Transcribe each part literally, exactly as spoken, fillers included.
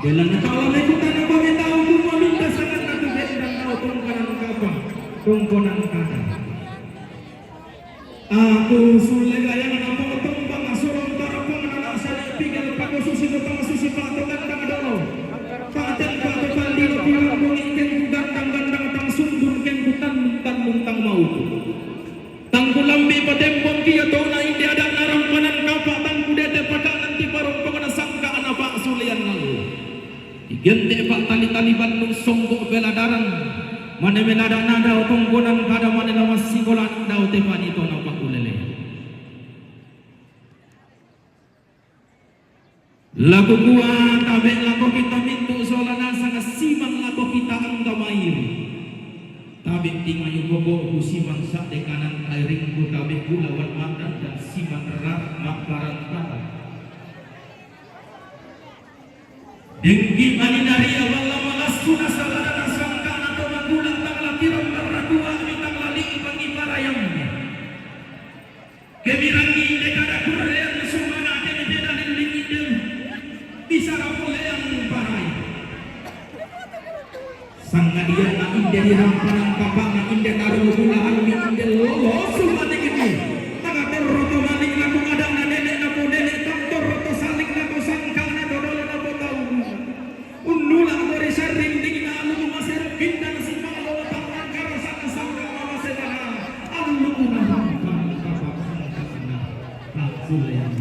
Belana taola mekutana pawe tau kumaminta sanganna tu bendang tau tongkonan kapa, tongkonan kada. Aku sulle gayana napotong bang asorong tarapong nana sale pigel pakosusi to pangasusi pato gandang dolo. Paten pato pandilo piwang bongi kengku gandang gandang tang sundun kengku tandung tandung tang mauku. Tangku lambi patembong kia tona inde ada narampanan kapa tangku dete pakanan ti parongkongna sangka ana paksulean nallo. Igente paktali-tali bannung songko beladaran. Mane menada-nada tongkonan kada mane lawas sikola dau tepani tona pakulele. Lako kua tabe lako kita mintu sola nasanga simang lako kita angga mairi. Tabe tingayu bobo ku simang sade kanan airingku tabe kulawan mata dan simang rak makaran kata. Dengki mani daria walla malassu nasalarana sangkana to magula tang lakiran marrakua mi tang lali pangi parayamnya. Kemirangi dekada kurrean sumana kemi deda lillingi dem. Bisa rapolean parai. Sangadianna inde dirampanan kapana inde taru bulahan mi inde lolo sumane gini. Maka torro to malik lako adana nenek napo nenek tam torro to salik lako sangkana dodolo napo tau. Unnula mori sarring dingina aluku masero pindang sipalo tangan karasana sangka mamasenana. Aluku narampanan kapana sangkana. Taksulean.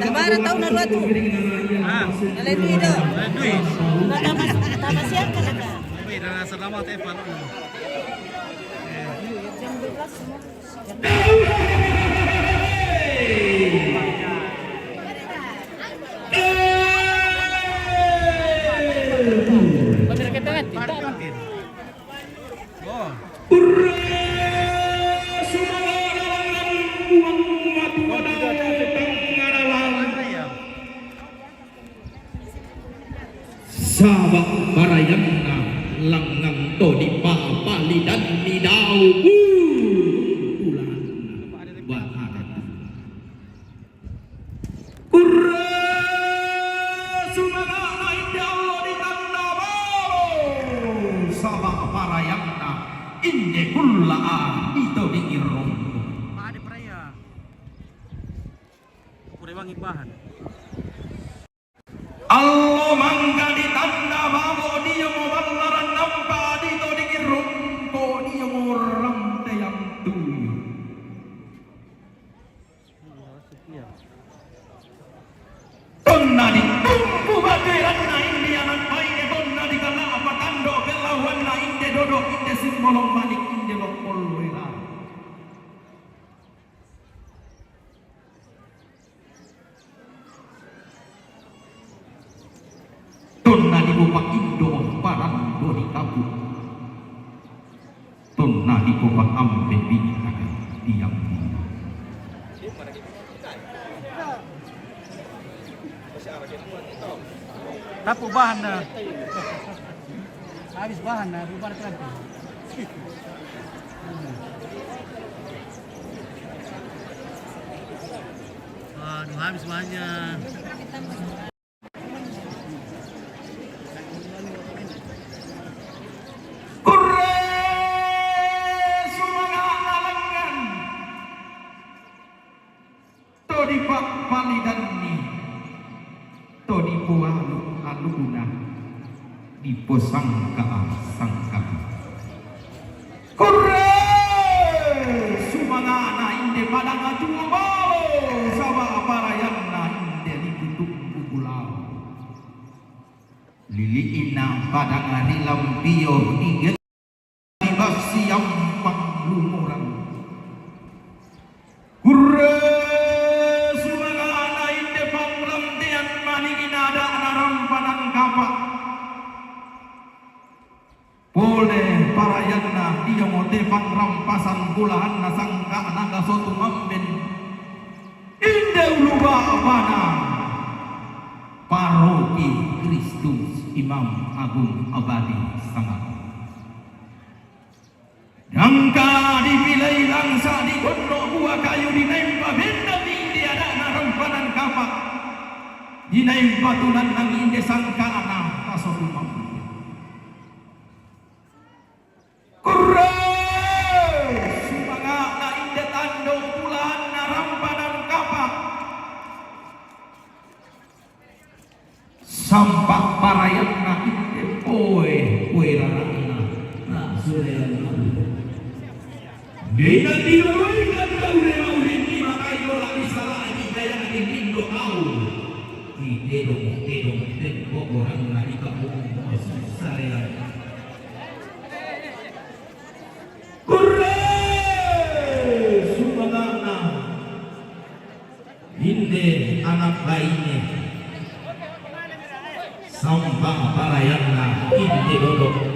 Tabara tau na dua tu. Ah. Dalam itu itu. Dalam itu. Nama, nama siapa kata? Wih, dalam selama tepal. Jam dua belas semua. Pamir kita kan tidak kan? Oh. Urre sumala lalangan buang matu wadau tangaralan. Saba' parayanna langngang to dipapalidanni dau. Bulanna batara tu. Kurre sumaga'na inde allo ditanda balo, saba' parayanna inde kulla'a ditodingi rompo. Kurewangi bahan. Allo mangka ditanda babo diomo ballaran nampa ditodingi rompo diomo ranteang tuyu. Tonna ditungku bateranna inde anak baine, tonna dikala apa tando pelawanna inde dodok inde simbolong manik inde loppollo ela. Tonna dibopa indo barang doni kapu. Tonna dibopa ampe bini akan diam. Tapu bahan na. Habis bahan na, bubar kan. Habis banyak. Kurre sumanga'na langngan, to dipa'palidanni, to dipoalu-aluna, diposangka-sangka. Kurre sumanga'na inde padang tuo balo, saba' parayanna inde lipu tumpu bulao. Lili'na padang ri Lampio, digellai bassiampang lumuran. Kurre sumanga'na inde pangrantean mani inada'na rampanan kapa'. Pole parayanna dio mote pangrampasan bulaanna sangka'na Gaso Tumamben, inde ulu ba'bana Paroki Kristus Imam Agung Abadi Sangaru. Dangka dipilei langsa' di tonno' bua kayu, dinaimpa bendanni inde ada'na rampanan kapa', dinaimpa tunannangi inde sangka'na Gaso Tumamben. Kurre sumanga'na inde tando' bulaanna rampanan kapa'. Sampa' parayanna inde poe, poe rara'na. Nah, sureanna. Dengan didoloikan tau ri maurinni makaio la misala'ki daya ri lindo tau. Ditedong-tedong tempo goranna di kampung Sarean. Kurre sumanga'na inde ana' baine, sampa' parayanna inde dodong